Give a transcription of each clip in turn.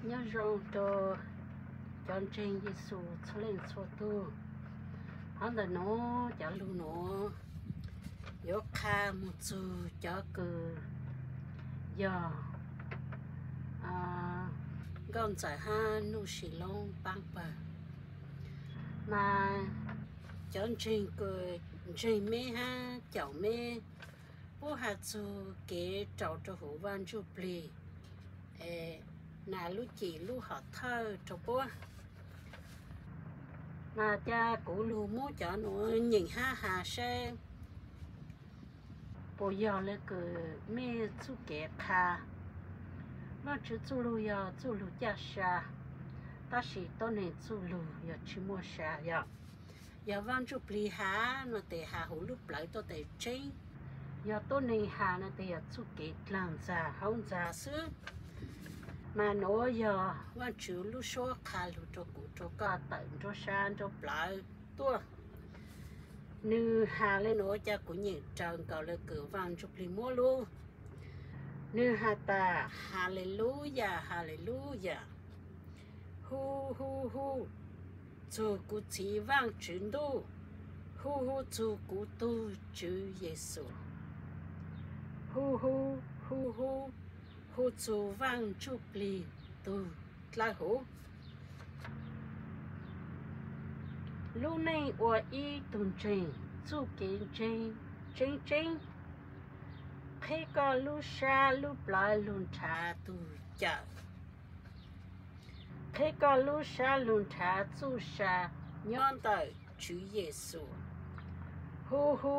Nyob zoo rau cov ntseeg Yexus txhua leej txhua tug. Qhov ntawm nuav cov lug nuav yuav qha moog txug cov kws yog Nkauj Ntxawm hab Nuj Sis Loob paab pawg. Mas cov ntseeg kws ntseeg meb hab caum meb, puab has txug kev rau rau huv Vaaj Ntsuj Plig, nas lub cim lub hom thawj rau puab. Mas ca kuv lug muab cov nuav nyeem hab has saib puas yog le kws mej txuj kev qha. Vaajtswv txuj lug yog txuj lug caj sa, tab sis tuab neeg txuj lug yog tsi muaj sa yog. Yog Vaaj Ntsuj Plig has no tes has huv lub plawv tuaj tes tseeb, yog tuab neeg has no tes yog txuj kev dlaag ntxag haub ntxag xwb. Mas nuav yog Vaajtswv lub suab qha lug rau kuv rau koj tawm nruab sab nruab plawv tuaj. Nwg has le nuav ca kuv nyeem raws nkaus le kws Vaaj Ntsuj Plig muab lub. Nwg has tas, Haleluyas, Haleluyas. Hu hu hu txug kuv Txiv Vaajtswv Ntuj, hu hu txug kuv tug Tswv Yexus, hu hu hu hu hu txug Vaaj Ntsuj Plig tug dlawb huv. Lub neej ua ib tug ntseeg, txuj kev ntseeg tseeb tseeb, qheb koj lub sab lub plawv lug nrhav tug cawm, qheb koj lub sab lug nrhav txuj sa nyob ntawm Tswv Yexus. Hu hu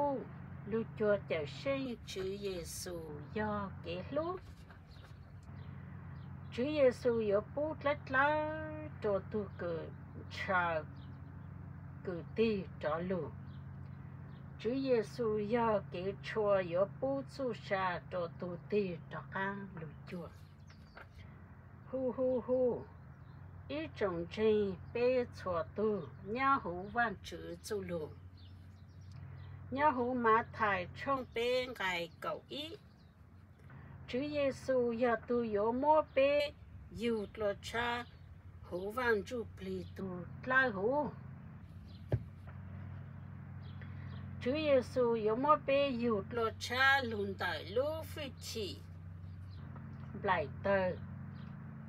lug cuag Cawmseej, Tswv Yexus yog kev hlub. Tswv Yexus yuav pub dlawb dlawb rua tug kws ntshaw kws tig rov lug. Tswv Yexus yog kev tshua yuav pub txuj sa rua tug tig rov qaab lug cuag. Hu hu hu, ib tsoom ntseeg peb txhua tug nyob huv Vaajtswv txuj lug, nyob huv Mathais tshooj peb nqai kaum ib. Tswv Yexus yog tug yuav muab peb yug dlua tshab huv Vaaj Ntsuj Plig tug dlawb huv. Tswv Yexus yuav muab peb yug dlua tshab lug ntawm lub fwj chim nplaim tawg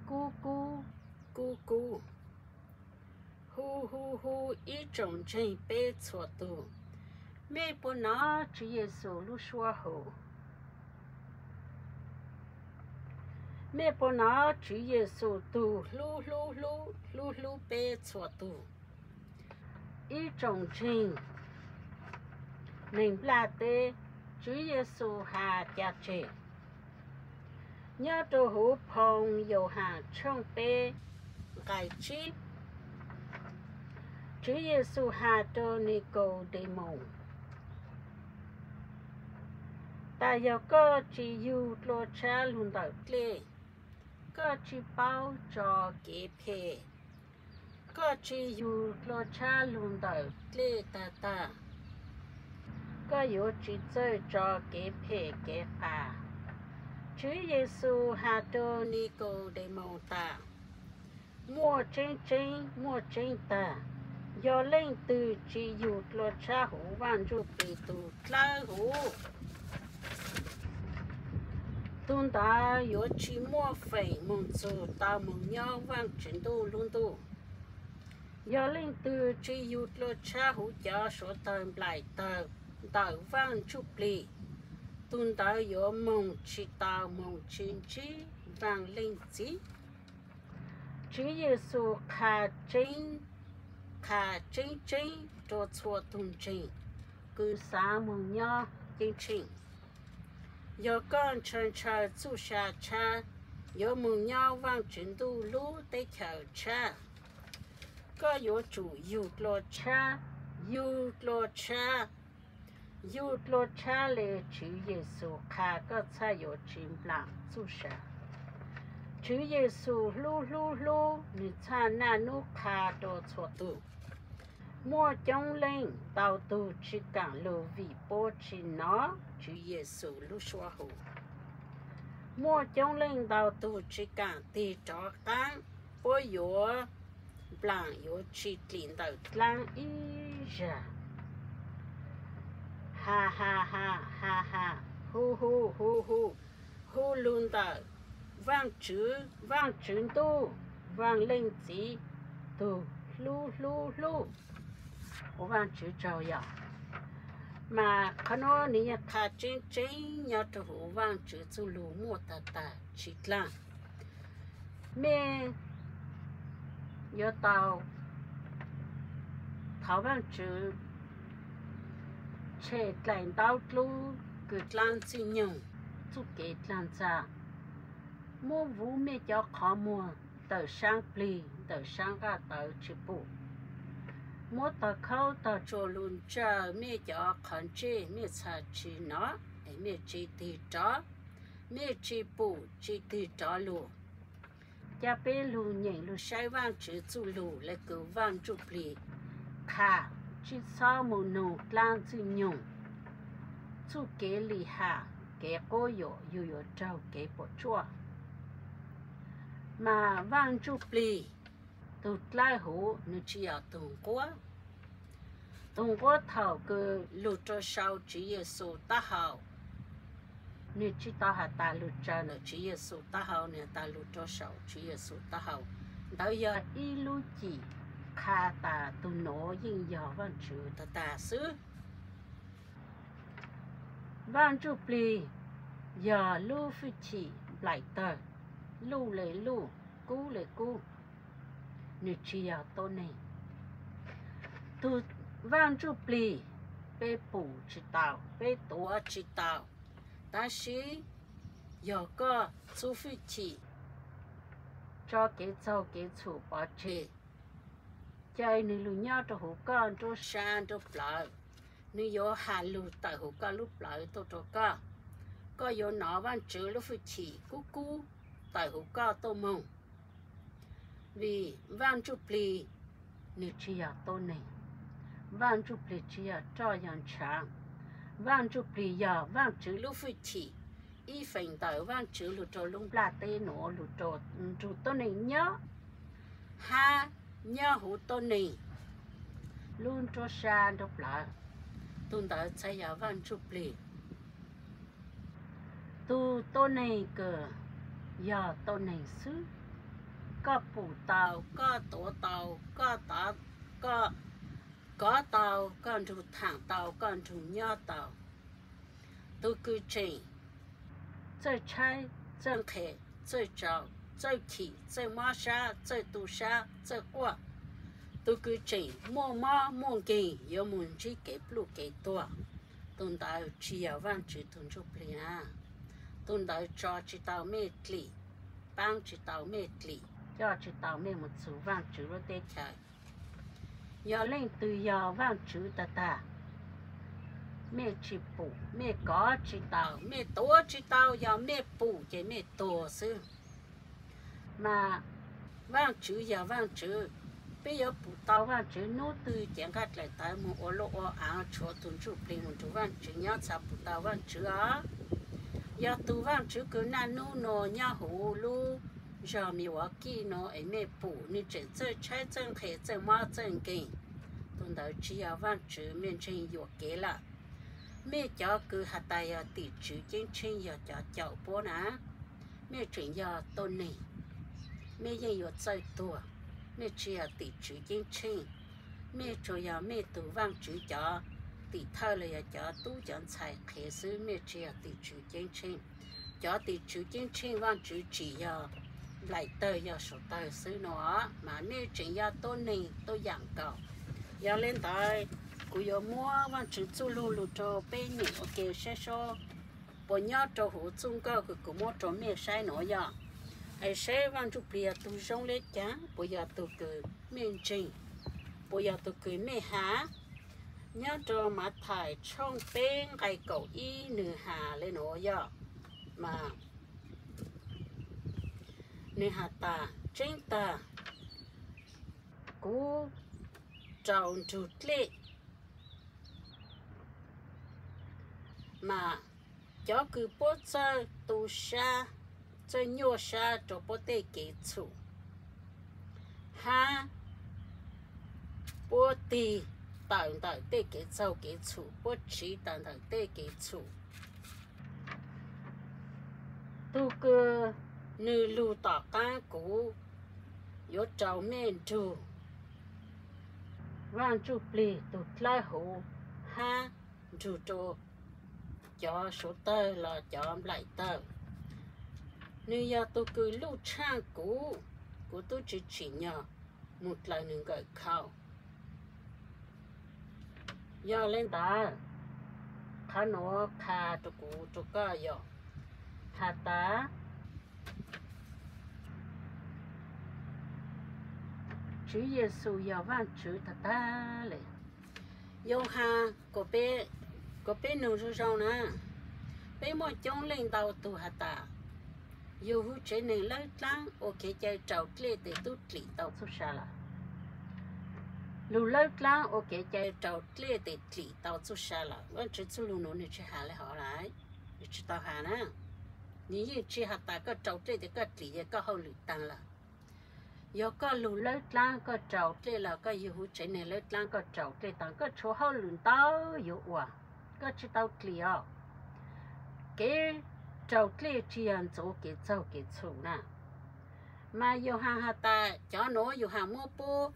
kub kub kub kub. Hu hu hu, ib tsoom ntseeg peb txhua tug, mej puas nov Tswv Yexus lub suab hu? Mej puas nov Tswv Yexus tug hlub hlub hlub hlub hlub peb txhua tug? Ib tsoom ntseeg neeg nplaj teb, Tswv Yexus has ca tseg? Nyob rua huv phoo Yauhas tshooj peb nqai tsib, Tswv Yexus has rua Nikaudemoos tas, yog koj tsi yug dlua tshab lug ntawm dlej, koj tsi paub tso kev phem. Koj tsi yug dlua tshab lug ntawm dlej tag tag, koj yuav tsi txawj tso kev phem kev qas. Tswv Yexus has rua Nikaudemoos tas, muaj tseeb tseeb muaj tseeb tag, yog leej twg tsi yug dlua tshab huv Vaaj Ntsuj Plig tug dlawb huv, tug ntawd yuav tsi muaj feem moog txug tau moog nyob Vaajtswv Ntuj lub ntuj. Yog leej twg tsi yug dlua tshab huv cov suav tawg nplaim tawg ntawm Vaaj Ntsuj Plig, tug ntawd yuav moog tsi tau moog tsi ntsib Vaaj Leej Txiv. Tswv Yexus qha tseeb, qha tseeb tseeb rua txhua tug ntseeg kws xaav moog nyob ceeb tsheej. Yog koj ntshaw ntshaw txuj sa tshab, yuav moog nyob Vaajtswv Ntuj lub teb chaws tshab, koj yuav tsum yug dlua tshab, yug dlua tshab, yug dlua tshab le Tswv Yexus qha koj txhaj yuav tsi nplaam txuj sa. Tswv Yexus hlub hlub hlub, nwg txhaj naj nub qha rua txhua tug. Muaj coob leej ntau tug tsi kaam lug vim puab tsi nov Tswv Yexus lub suab hu. Muaj coob leej ntau tug tsis kaam tig rov qaab, puab yuav nplaam yuav tsi dlim ntawm dlaab ib zag. Ha ha ha ha ha, hu hu hu hu, hu lug ntawm Vaajtswv, Vaajtswv ntuj, Vaaj Leej Txiv tug hlub hlub hlub, ua Vaajtswv tsaug yog. Mas qhov nuav nwg yeej qha tseeb tseeb nyob rua huv Vaajtswv txuj lug muaj taag taag tsi dlaag. Mej yuav tau thov Vaajtswv tshem dlaim ntaub dlub kws dlaab ntxwg nyoog, txuj kev dlaag ntxag, muab vuv mej cov qhov muag ntawm saab plig ntawm saab nqaj tawv tsi pum, muab tog khaub tog tsua lug ntsaws mej cov qhov ntsej, mej txhaj tsi nov, es mej tsi tig rov, mej tsi pum tsi tig rov lug. Ca peb lug nyeem lug saib Vaajtswv txuj lug le kws Vaaj Ntsuj Plig qha, tsi txhob moog nug dlaab ntxwg nyoog, txuj kev lim ham, kev quab yuam, yug yuav raug kev puam tsuaj. Mas Vaaj Ntsuj Plig tug dlawb huv, nwg tsi yog tug nquab. Tug nquab thaum kws lug rua sau Tswv Yexus taub hau, nwg tsi tau has tas lug tsaws ntawm Tswv Yexus taub hau, nwg has tas lug rua sau Tswv Yexus taub hau. Ntawd yog ib lub cim qha tas tug nuav yeej yog Vaajtswv taag taag xwb. Vaaj Ntsuj Plig yog lub fwj chim nplaim tawg, luj le luj, kub le kub, nwg tsi yog tuab neeg. Tug Vaaj Ntsuj Plig peb pum tsi tau, peb tuav tsi tau, tab sis yog koj txuj fwj chim tso kev txaug kev txhum pov tseg, ca nwg lug nyob rua huv koj nruab sab nruab plawv, nwg yuav has lug tawm huv koj lub plawv tuaj rua koj. Koj yuav nov Vaajtswv lub fwj chim kub kub tawm huv koj tuaj moog. Vim Vaaj Ntsuj Plig nwg tsi yog tuab neeg, Vaaj Ntsuj Plig tsi yog roj yog ntshaav, Vaaj Ntsuj Plig yog Vaajtswv lub fwj chim, ib feem ntawm Vaajtswv lug rua lub nplaj teb nuav lug rua nrug tuab neeg nyob, hab nyob huv tuab neeg lub nruab sab nruab plawv. Tug ntawd txhad yog Vaaj Ntsuj Plig. Tug tuab neeg kws yog tuab neeg xwb, koj pum tau, koj tuav tau, koj, koj kov tau, koj nrug thaam tau, koj nrug nyob tau. Tug kws tseem txawj tshaib, txawj nqhes, txawj tsaus, txawj chim, txawj mob sab, txawj tu sab, txawj quaj, tug kws tseem muaj mob muaj nkeeg yuav moog ntsib kev pluj kev tuag, tug ntawd tsi yog Vaajtswv tug Ntsuj Plig na. Tug ntawd tso tsi tau mej dlim, paab tsi tau mej dlim, coj tsi tau mej moog txug Vaajtswv lub teb chaws. Yog leej twg yog Vaajtswv tag tag, mej tsi pum, mej kov tsi tau, mej tuav tsi tau, yog mej pum ces mej tuag xwb. Mas Vaajtswv yog Vaajtswv, peb yuav pum tau Vaajtswv nub twg ces nqaj dlaim tawv moog ua luj ua aav tshuav tug Ntsuj Plig moog nrug Vaajtswv nyob txhad pum tau Vaajtswv os. Yog tug Vaajtswv kws naj nub nua nyob huv lub zog Milwaukee nua es mej pum nwg tseem txawj tshaib txawj nqhes txawj mob txawj nkeeg, tug ntawd tsi yog Vaajtswv, mej ntseeg yuam kev lawm. Mej cov kws has tas yog tim tswv ceeb tsheej yog cov caum puab na, mej tseem yog tuab neeg, mej yeej yuav txawj tuag. Mej tsi yog tim tswv ceeb tsheej, mej tsuas yog mej tug Vaajtswv cov tim thawj los yog cov tub cov ntxhais qhev xwb, mej tsi yog tim tswv ceeb tsheej. Cov tim tswv ceeb tsheej Vaajtswv tsim yog nplaim tawg yog suav tawg xwb nua, mas mej tseem yog tuab neeg tuab yaam nkaus. Yog le ntawd, kuv yuav muab Vaajtswv txuj lug lug rua peb nyeem ua ke saib seb puas nyob rua huv txuj nkauj kws kuv muab rua mej saib nuav yog. Es saib Vaaj Ntsuj Plig yog tug zoo le caag, puas yog tug kws mej ntseeg, puas yog tug kws mej has. Nyob rua Mathais tshooj peb nqai kaum ib nwg has le nuav yog, mas nwg has tas, tseeb tag kuv rau nrug dlej, mas cov kws puab txawj tu sab txawj nyuaj sab rau puab tej kev txhum, hab puab tig tawm ntawm tej kev txaug kev txhum, puab tsiv tawm ntawm tej kev txhum. Tug kws nwg lug tom qaab kuv yuav rau mej nrug Vaaj Ntsuj Plig tug dlawb huv hab nrug rau cov suav tawg los cov nplaim tawg. Nwg yog tug kws luj tshaaj kuv, kuv tub tsi tsim nyog moog dlaws nwg nkawm khau. Yog le ntawd, qhov nuav qha rua kuv rua koj yog has tas Tswv Yexus yog Vaajtswv tag tag le. Yauhas, kuas peb nug zoo zoo na, peb muaj coob leej ntau tug has tas, yug huv tsev neeg lawb dlaab ua kev cai rau dlej tes tub dlim tau txuj sa lawm. Lug lawb dlaab ua kev cai rau dlej tes dlim tau txuj sa lawm. Vaajtswv txuj lug nuav nwg tsi has le hov lawm, nwg tsi tau has na. Nwg yeej tsi has tas koj rau dlej tes koj dlim ces koj hauj lwm taag lawm. Yog koj lug lawb dlaab koj rau dlej los koj yug huv tsev neeg lawb dlaab koj rau dlej taag, koj tshuav hauj lwm ntau yuav ua, koj tsi tau dlim os. Kev rau dlej tsi yog ntxuav kev txaug kev txhum na. Mas Yauhas has tas cov nuav Yauhas muab puab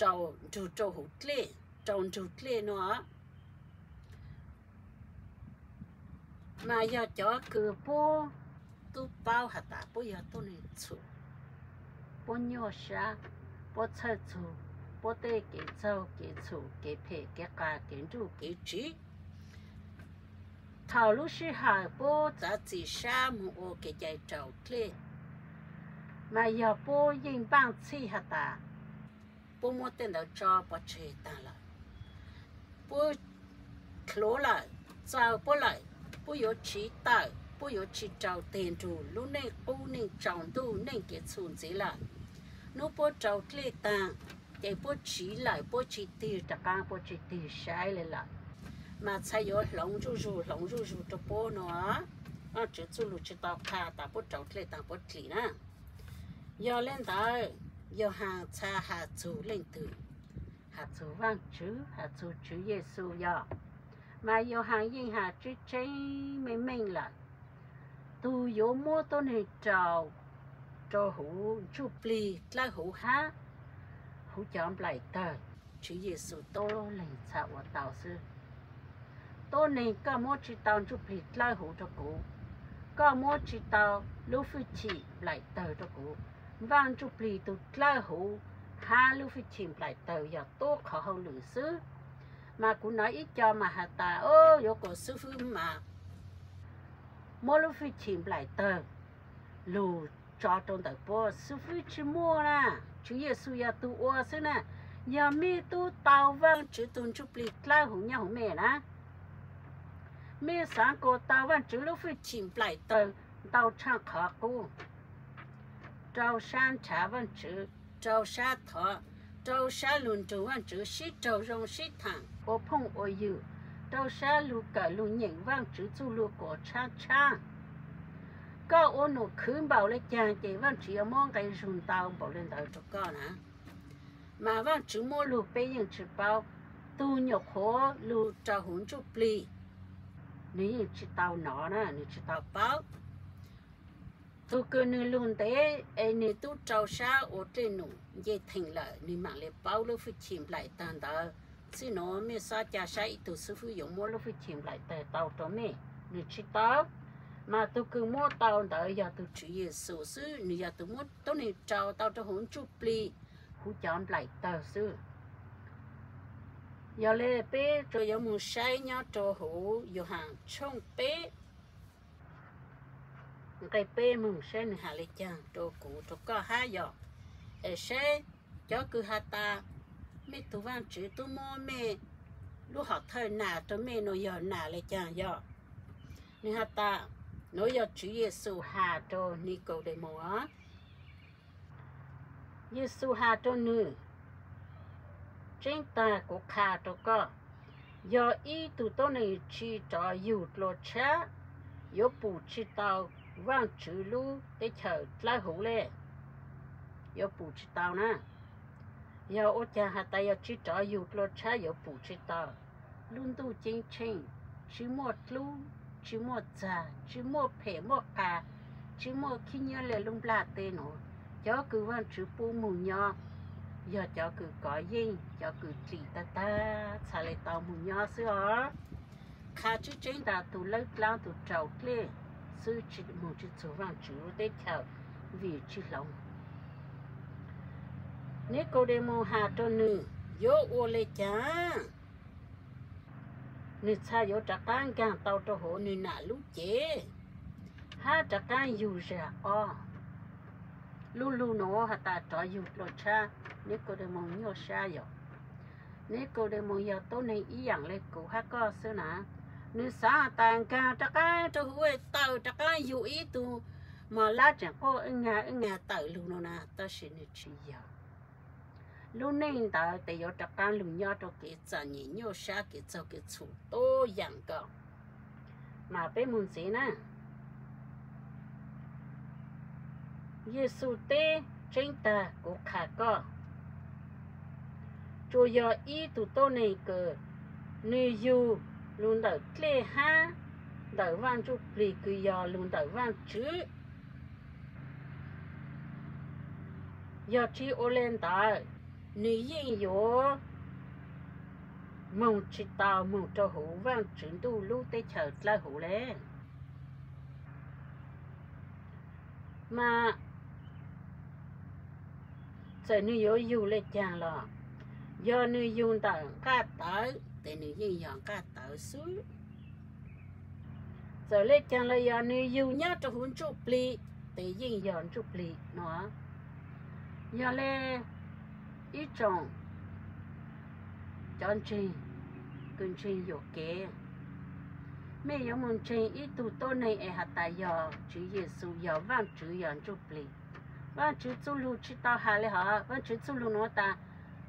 rau nrug rau huv dlej, rau nrug dlej nuav, mas yog cov kws puab tub paub has tas puab yog tuab neeg txhum, puab nyuaj sab, puab txhawj txug puab tej kev txaug kev txhum, kev phem kev qas, kev nruj kev tsiv. Thaum lub sij hawm puab txav txim sab moog ua kev cai rau dlej, mas yog puab yeej npaaj txhij has tas puab muab tej ntawd tso pov tseg taag lawm. Puab dlhuav lawm, txaws puab lawm, puab yuav tsiv tawm, puab yuav tsi rau teg nrug lub neej qub neej tsaus ntuj neej kev txhum ntxiv lawm. Nub puab rau dlej taag, ces puab tsiv lawm, puab tsi tig rov qaab, puab tsi tig saib le lawm, mas txhad yuav hloov zuj zug hloov zuj zug rua puab nuav. Vaajtswv txuj lug tsi tau qha tas puab rau dlej taag puab dlim na. Yog le ntawd, Yauhas txhad has txug leej twg? Has txug Vaajtswv, has txug Tswv Yexus yog. Mas Yauhas yeej has tseeb tseeb meej meej lawm, tug yuav muab tuab neeg rau rua huv ntsuj plig dlawb huv hab huv cov nplaim tawg, Tswv Yexus tuab leeg txhad ua tau xwb. Tuab neeg, koj muab tsi tau ntsuj plig dlawb huv rua kuv, koj muab tsi tau lub fwj chim nplaim tawg rua kuv. Vaaj Ntsuj Plig tug dlawb huv hab lub fwj chim nplaim tawg yog tuab qhov hauj lwm xwb. Mas kuv nov ib co mas has tas, yuav kom xib fwb mas muab lub fwj chim nplaim tawg lug tso rau ntawm puab, xib fwb tsi muaj na, Tswv Yexus yog tug ua xwb na. Yog mej tub tau Vaajtswv tug Ntsuj Plig dlawb huv nyob huv mej na, mej xaav kuas tau Vaajtswv lub fwj chim nplaim tawg ntau tshaj qhov qub, rau sab nrhav Vaajtswv, rau sab thov, rau sab lug nrug Vaajtswv sib raug zoo sib thaam ua phooj ua ywg, rau sab lug kawm lug nyeem Vaajtswv txuj lug kuas tshab tshab. Koj ua num khwv npaum le caag ces Vaajtswv yuav muab nqe zug ntau npaum le ntawd rua koj na. Mas Vaajtswv muab lug peb yeej tsi paub. Tug nyuam qhuav lug rau huv ntsuj plig, nwg yeej tsi tau nov na, nwg tsi tau paub. Tug kws nwg lug ntev es nwg tub rau sab ua dlej num nce theem lawm, nwg maam le paub lub fwj chim nplaim tawg ntawd. Txij nuav mej xob ca sab ib tug xib fwb yuav muab lub fwj chim nplaim tawg tau rua mej, nwg tsi tau. Mas tug kws muab tau ntawd yog tug Tswv Yexus xwb, nwg yog tug muab tuab neeg rau tau rua huv ntsuj plig, huv cov nplaim tawg xwb. Yog le peb tsuas yuav moog saib nyob rua huv Yauhas tshooj peb nqe peb moog saib nwg has le caag rua kuv rua koj hab yog. Es saib cov kws has tas mej tug Vaajtswv tub muab mej lub hom thawj nam rua mej nuav yog nam le caag yog. Nwg has tas, nuav yog Tswv Yexus has rua Nikaudemoos. Yexus has rua nwg, tseeb taag kuv qha rua koj, yog ib tug tuab neeg tsi rov yug dlua tshab, yuav pum tsi tau Vaajtswv lub teb chaws dlawb huv le, yuav pum tsis tau na. Yog ua caag has tas yog tsi rov yug dlua tshab yuav pum tsis tau. Lub ntuj ceeb tsheej, tsi muaj dlub, tsi muaj txag, tsi muaj phem muaj qas, tsi muaj khib nyiab le lub nplaj teb nuav. Cov kws Vaajtswv pub moog nyob yog cov kws kov yeej, cov kws dlim tag tag txhad le tau moog nyob xwb os. Qha tseeb tseeb tas tug lawb dlaab tug raug dlej xwb tsi moog tsi txug Vaajtswv lub teb chaws vim tsi hloov. Nikodemus has rua nwg, yuav ua le caag nwg txhaj yuav rov qaab nkaag tau rua huv nwg nam lub cev hab rov qaab yug zag ob? Lub lug nuav has tas rov yug dlua tshab. Nikodemus nyuaj sab yog, Nikodemus yog tuab neeg ib yaam le kuv hab koj xwb na. Nwg xaav has tas nkaag rov qaab rua huv, tawm rov qaab yug ib tug mos lab tseem quaj wb nkaag wb nkaag tawm lug nuav na, tab sis nwg tsi yog. Lub neej ntawd tes yuav rov qaab lug nyob rua kev txom nyem nyuaj sab, kev txaug kev txhum tuab yaam nkaus. Mas peb moog ntxiv na. Yexus teb, tseeb tag kuv qha koj, tsuas yog ib tug tuab neeg kws nwg yug lug ntawm dlej hab ntawm Vaaj Ntsuj Plig kws yog lug ntawm Vaajtswv. Yog tsi ua le ntawd, nwg yeej yuav moog tsi tau moog rua huv Vaajtswv ntuj lub teb chaws dlawb huv le. Mas txawm nwg yuav yug le caag los, yog nwg yug ntawm nqaj tawv tes nwg yeej yog nqaj tawv xwb. Txawm le caag los yog nwg yug nyob rua huv Ntsuj Plig tes yeej yog Ntsuj Plig no. Yog le ib tsoom cov ntseeg kws ntseeg yuam kev, mej yuav moog ntseeg ib tug tuab neeg es has tas yog Tswv Yexus, yog Vaajtswv, yog Ntsuj Plig? Vaajtswv txuj lug tsi tau has le hov. Vaajtswv txuj lug nuav tas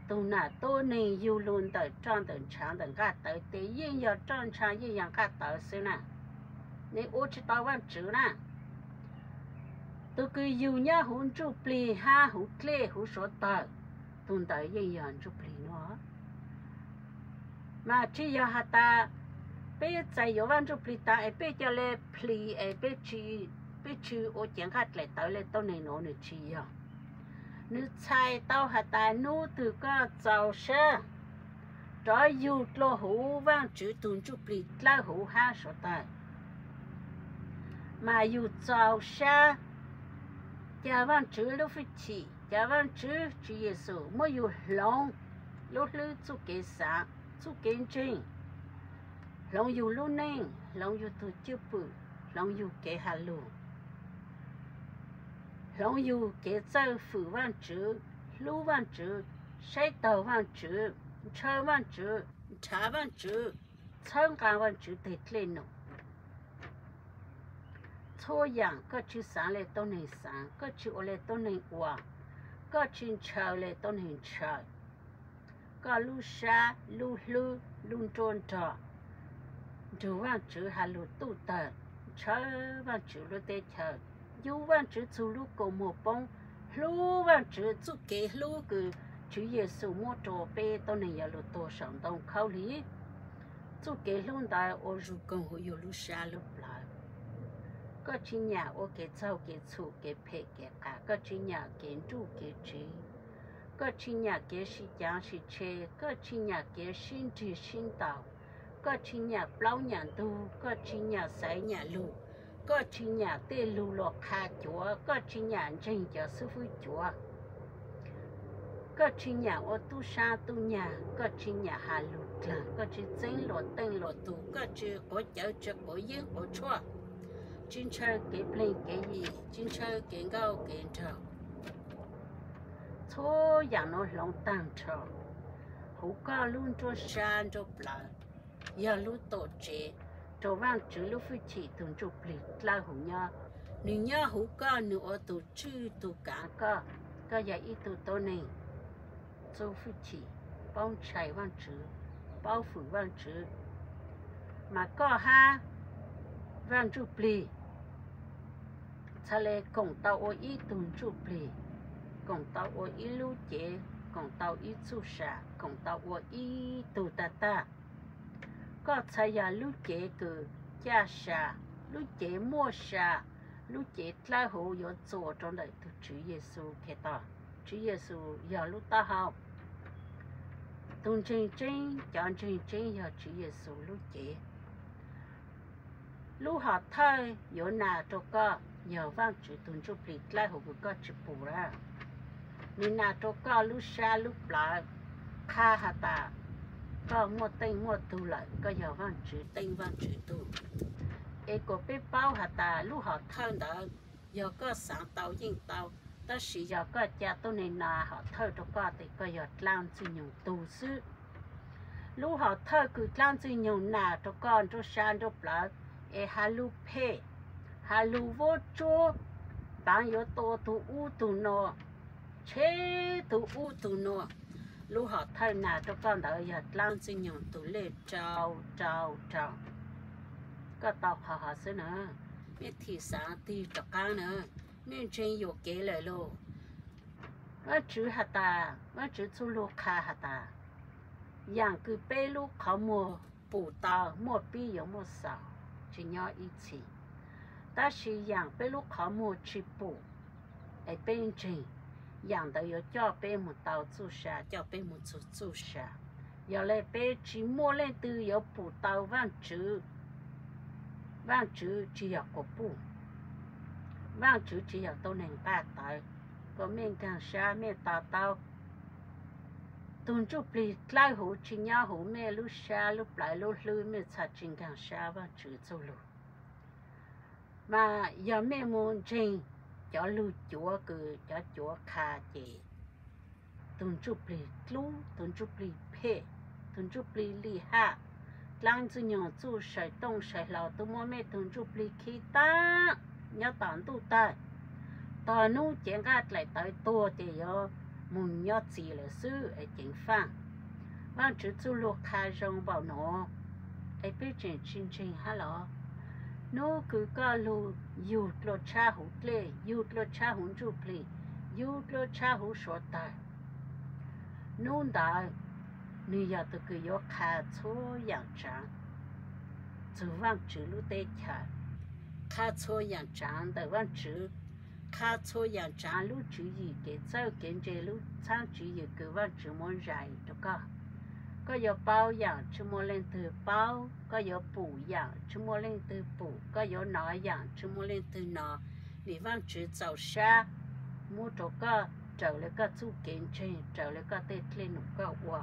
tug nam tuab neeg yug lug ntawm roj ntawm ntshav ntawm nqaj tawv tes yeej yog roj ntsha yeej yog nqaj tawv xwb na. Nws ua tsi tau Vaajtswv na. Tug kws yug nyob huv Ntsuj Plig hab huv dlej huv suav tawg, tug ntawd yeej yog Ntsuj Plig no. Mas tsi yog has tas peb txais yuav Vaaj Ntsuj Plig taag es peb ca le plig es peb tsi ua cev nqaj dlaim tawv le tuab neeg nuav, nws tsi yog. Nws txhais tau has tas nub twg koj txaus sab rov yug dlua huv Vaajtswv tug Ntsuj Plig dlawb huv hab suav tawg, mas yug txaus sab ca Vaajtswv lub fwj chim, ca Vaajtswv Tswv Yexus muab yug hloov lub hlwb txuj kev xaav, txuj kev ntseeg, hloov yug lub neej, hloov yug tug cwj pwm, hloov yug kev has lug, hloov yug kev txawj fwm Vaajtswv, hlub Vaajtswv, saib taug Vaajtswv, ntshaw Vaajtswv, nrhav Vaajtswv, txhawb nqaa Vaajtswv teg dlej num. Txhua yaam koj tsi xaav le tuab neeg xaav, koj tsi ua le tuab neeg ua, koj tsi ntshaw le tuab neeg ntshaw, koj lub sab lub hlwb lub nruab nrog nrug Vaajtswv has lug tuj tawg, ntshaw Vaajtswv lub teb chaws, yug Vaajtswv txug lub kua muag poob, hlub Vaajtswv txuj kev hlub kws Tswv Yexus muab rua peb tuab neeg yuav lug tuag saum ntoo khaub lig. Txuj kev hlub ntawd ua zuj koog huv yug lub sab lub plawv. Koj tsi nyam ua kev txaug kev txhum kev phem kev qas, koj tsi nyam kev nruj kev tsiv, koj tsi nyam kev sib caav sib tshe, koj tsi nyam kev sib nrig sib ntaus, koj tsi nyam plaub nyam ntug, koj tsi nyam xaiv nyam lug, koj tsi nyam tej lug luag qha cuav, koj tsi nyam ntseeg cov xib fwb cuav, koj tsi nyam ua tub sab tub nyag, koj tsi nyam has lug dlaag, koj tsi txeeb luag teej luag tug, koj tsi quav cawv tsi quav yeeb quav tshuaj, tsi ntshaw kev pleg kev yig, tsi ntshaw kev nkauj kev nraug. Txhua yaam nuav hloov taag nrho huv koj lub nruab sab nruab plawv, yog lub tuam tsev rua Vaajtswv lub fwj chim tug ntsuj plig dlawb huv nyob. Nwg nyob huv koj, nwg ua tug tswj tug kaav koj. Koj yog ib tug tuab neeg txuj fwj chim, paub ntshai Vaajtswv, paub fwm Vaajtswv, mas koj hab Vaaj Ntsuj Plig txhad le koom tau ua ib tug ntsuj plig, koom tau ua ib lub cev, koom tau ib txuj sa, koom tau ua ib tug tag tag. Koj txhad yog lub cev kws caj sa, lub cev muaj sa, lub cev dlawb huv yuav txuas rau ntawm tug Tswv Yexus Khetos. Tswv Yexus yog lub taub hau. Tug ntseeg tseeb, cov ntseeg tseeb yog Tswv Yexus lub cev. Lub hom thawj yuav nas rau koj yog Vaajtswv tug ntsuj plig dlawb huv kws koj tsi pum lawm. Nwg nas rau koj lub sab lub plawv, qha has tas koj muaj teej muaj tug lawm, koj yog Vaajtswv teej Vaajtswv tug. Es kuas peb paub has tas lub hom thawj ntawd yog koj xaav tau yeej tau, tab sis yog koj ca tuab neeg nas hom thawj rau koj tes koj yog dlaab Ntxwg Nyoog tug xwb. Lub hom thawj kws dlaab Ntxwg Nyoog nas rau koj nruab sab nruab plawv, es has lug phem, has lug vuab tsuab, paav yuav tua tug ub tug nuav, tsheb tug ub tug nuav. Lub hom thawj nas rau koj ntawd yog dlaab Ntxwg Nyoog tug lej rau rau rau. Koj tau qhov hov xwb na, mej thim xaav tig rov qaab na, mej ntseeg yuam kev lawm lauj. Vaajtswv has tas, Vaajtswv txuj lug qha has tas, yaam kws peb lub qhov muag pum tau muaj pib yuav muaj xaus, tsi nyob ib txhis. Tab sis yaam peb lub qhov muag tsi pum, es peb ntseeg, yaam ntawd yuav coj peb moog tau txuj sa, coj peb moog txug txuj sa. Yog le peb tsi muaj leej twg yuav pum tau Vaajtswv. Vaajtswv tsi yog quas puj, Vaajtswv tsi yog tuab neeg nqaj tawv. Kuas mej nkaag sab mej to taub tug ntsuj plig dlawb huv tsi nyob huv mej lub sab lub plawv lub hlwb, mej txhad tsi nkaag sab Vaajtswv txuj lug. Mas yog mej moog ntseeg cov lug cuav kws cov cuav qha ces tug ntsuj plig dlub, tug ntsuj plig phem, tug ntsuj plig lim haj, dlaab Ntxwg Nyoog txuj sai tooj sai hlau tub muab mej tug ntsuj plig khi taag nyob tom ntuj tawg. Tog nub cev nqaj dlaim tawv tuag ces yuav moog nyob txis lawm xwb es ceev faaj. Vaajtswv txuj lug qha zoo npaum nuav, es peb tseem tsi ntseeg hab los? Nub kws koj lug yug dlua tshab huv dlej, yug dlua tshab huv ntsuj plig, yug dlua tshab huv suav tawg, nub ntawd nwg yog tug kws yuav qha txhua yaam tsaav txug Vaajtswv lub teb chaws, qha txhua yaam tsaav ntawm Vaajtswv, qha txhua yaam tsaav lub tswv yim kev txawj kev ntse, lub txhaab tswv yim kws Vaajtswv muab zais rau koj. Koj yuav paub yaam tsi muaj leej twg paub, koj yuav pum yaam tsi muaj leej twg pum, koj yuav nov yaam tsi muaj leej twg nov. Vim Vaajtswv txaus sab muab rau koj raws le koj txuj kev ntseeg, raws le koj tej dlej num koj ua.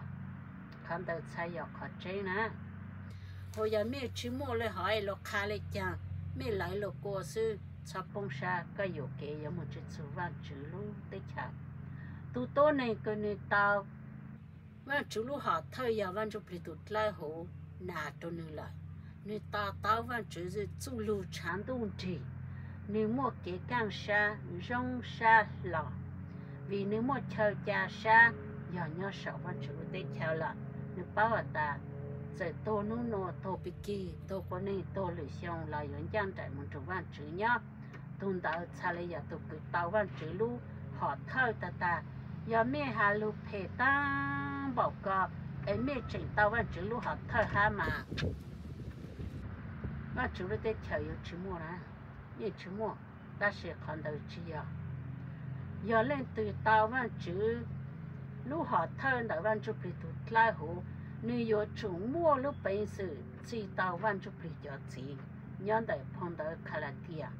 Qhov ntawd txhad yog qhov tseeb na. Hu yog mej tsi muaj le hov es luas qha le caag, mej lawv luas kua xwb, txhob poob sab, koj yuam kev yuav moog tsi txug Vaajtswv lub teb chaws. Tug tuab neeg kws nwg tau Vaajtswv lub hom thawj yog Vaaj Ntsuj Plig tug dlawb huv nas rau nwg lawm, nwg to taub Vaajtswv txuj lug tshaav ntuj nrig, nwg muaj kev kaaj sab zoo sab hlo, vim nwg muaj chaw ca sab yog nyob saum Vaajtswv lub teb chaws lawm. Nwg paub has tas txawm tuag nub nua, tuag pig kig, tuag quas neeg, tuag lwm xyoo los yuav ncaaj nraim moog nrug Vaajtswv nyob. Tug ntawd txhad le yog tug kws tau Vaajtswv lub hom thawj tag tag. Yog mej has lug phem taag npaum ko es mej tseem tau Vaajtswv lub hom thawj hab mas Vaajtswv lub teb chaws yuav tsi muaj na? Yeej tsi muaj. Tab sis qhov ntawd tsi yog. Yog leej twg tau Vaajtswv lub hom thawj ntawm Vaaj Ntsuj Plig tug dlawb huv, nwg yuav tsum muaj lub peev xwm txi tau Vaaj Ntsuj Plig cov txiv. Nyob ntawm phoo ntawv Kalatias,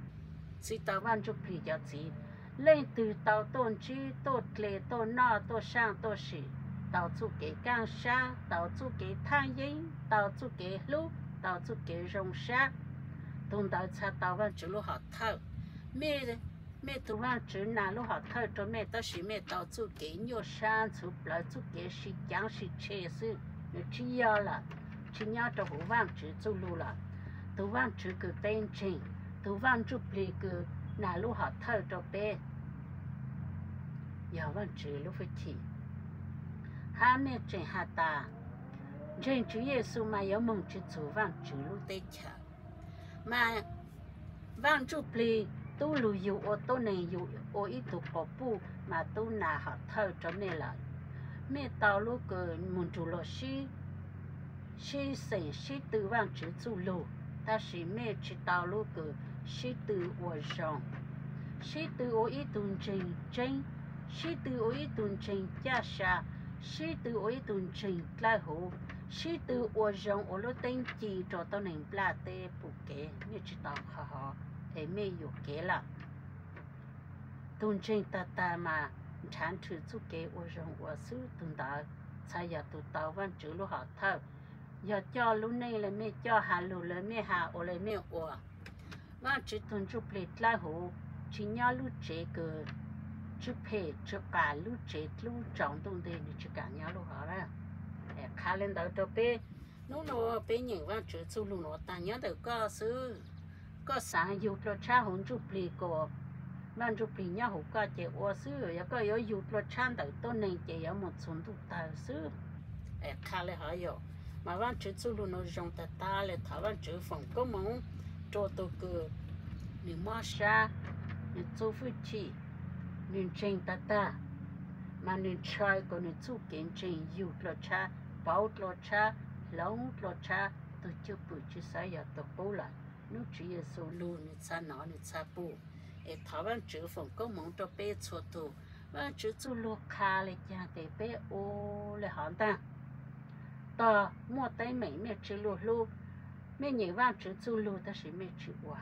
txi tau Vaaj Ntsuj Plig cov txiv. Leej twg tau tuaj ntsib, tuaj dle, tuaj noj, tuaj saaj, tuaj sim, tau txuj kev kaaj sab, tau txuj kev thaaj yeeb, tau txuj kev hlub, tau txuj kev zoo sab, tug ntawd txhad tau Vaajtswv lub hom thawj. Mej, mej tug Vaajtswv nas lub hom thawj rau mej, tab sis mej tau txuj kev nyuaj sab ntxhuv plawv, txuj kev sib caav sib tshe xwb, nws tsi yog lawm, tsi nyob rau huv Vaajtswv txuj lug lawm. Tug Vaajtswv kws peb ntseeg, tug Vaaj Ntsuj Plig kws nas lub hom thawj rau peb, yog Vaajtswv lub hwj chim. Hab mej tseem has tas ntseeg Tswv Yexus mas yuav moog tsi txug Vaajtswv lub teb chaws. Mas Vaaj Ntsuj Plig Tub lug yug ua tuab neeg, yug ua ib tug quas puj mas tub nas hom thawj rua mej lawm. Mej tau lub kws moog nrug luag sib, sib xeem sib tw Vaajtswv txuj lug, tab sis mej tsi tau lub kws sib tw ua zoo, sib tw ua ib tug ntseeg tseeb, sib tw ua ib tug ntseeg caj sa, sib tw ua ib tug ntseeg dlawb huv, sib tw ua zoo ua lub teeb ci rua tuab neeg nplaj teb pum kev. Mej tsi tau qhov hov es mej yuam kev lawm. Tug ntseeg tag tag mas nrhav nrhw txuj kev ua zoo ua xwb, tug ntawd txhad yog tug tau Vaajtswv lub hom thawj. Yog coj lub neej le mej coj, has lug le mej has, ua le mej ua. Vaajtswv tug ntsuj plig dlawb huv tsi nyob lub tsev kws tsi phem tsi qas, lub tsev dlub tsaus ntuj nti, nwg tsi kam nyob lub hov lawm. Qha le ntawd rua peb, nub nua peb nyeem Vaajtswv txuj lug nuav taag nyob ntawm koj xwb. Koj xaav yug dlua tshab huv ntsuj plig kuas Vaaj Ntsuj Plig nyob huv koj ces ua xwb, yog koj yuav yug dlua tshab ntawm tuab neeg ces yuav moog txug ntuj tawg xwb. Qha le hov yog, mas Vaajtswv txuj lug nuav zoo tag tag le. Thov Vaajtswv foom koob moov rua tug kws nwg mob sab, nwg txuj fwj chim, nwg ntseeg tag tag, mas nwg ntshai kuas nwg txuj kev ntseeg yug dlua tshab, pauv dlua tshab, hloov dlua tshab, tug cwj pwm tsi xav yog tug qub lawm. Nub Tswv Yexus lug nwg txha nov nwg txha pum. Es thov Vaajtswv foom koob moov rua peb txhua tug. Vaajtswv txuj lug qha le caag tes peb ua le hov ntaag. Tog muaj teeb meem mej tsi lug hlub, mej nyeem Vaajtswv txuj lug tab sis mej tsi ua.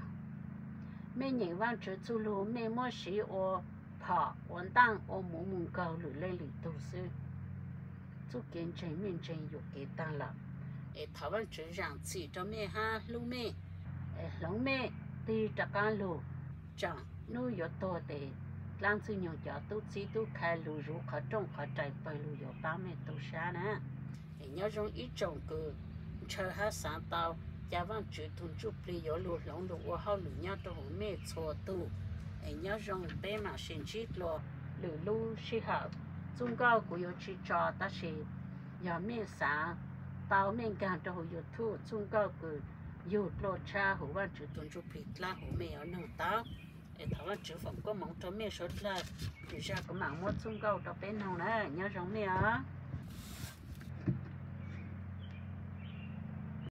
Mej nyeem Vaajtswv txuj lug mej muab siv ua phom ua ntaaj ua muv mus nkaug lwm leej lwm tug xwb. Txuj kev ntseeg mej ntseeg yuam kev taag lawm. Es thov Vaajtswv zaam txim rua mej hab hlub mej, es hloov mej tig rov qaab lug. Tsaam nub yuav tuag tes dlaab Ntxwg Nyoog cov tub txib tub khai lug zuv qhov rooj qhov rais pawg lug yuav paab mej tu sab na. Es nyob zoo ib tsoom kws ntshaw hab xaav tau ca Vaajtswv tug ntsuj plig yuav lug hloov lug ua hauj lwm nyob rua huv mej txhua tug. Es nyob zoo, peb maam sib ntsib dlua lwm lub sij hawm. Txuj nkauj kuv yuav tsi tso, tab sis yog mej xaav tau mej nkaag rua huv YouTube txuj nkauj kws yug dlua tshab huv Vaajtswv tug ntsuj plig dlaab huv mej yuav noog tau. Es thov Vaajtswv foom koob moov rua mej suav dlawg, lwm zag kuv maam muab txuj nkauj rua peb noog na. Nyob zoo mej os.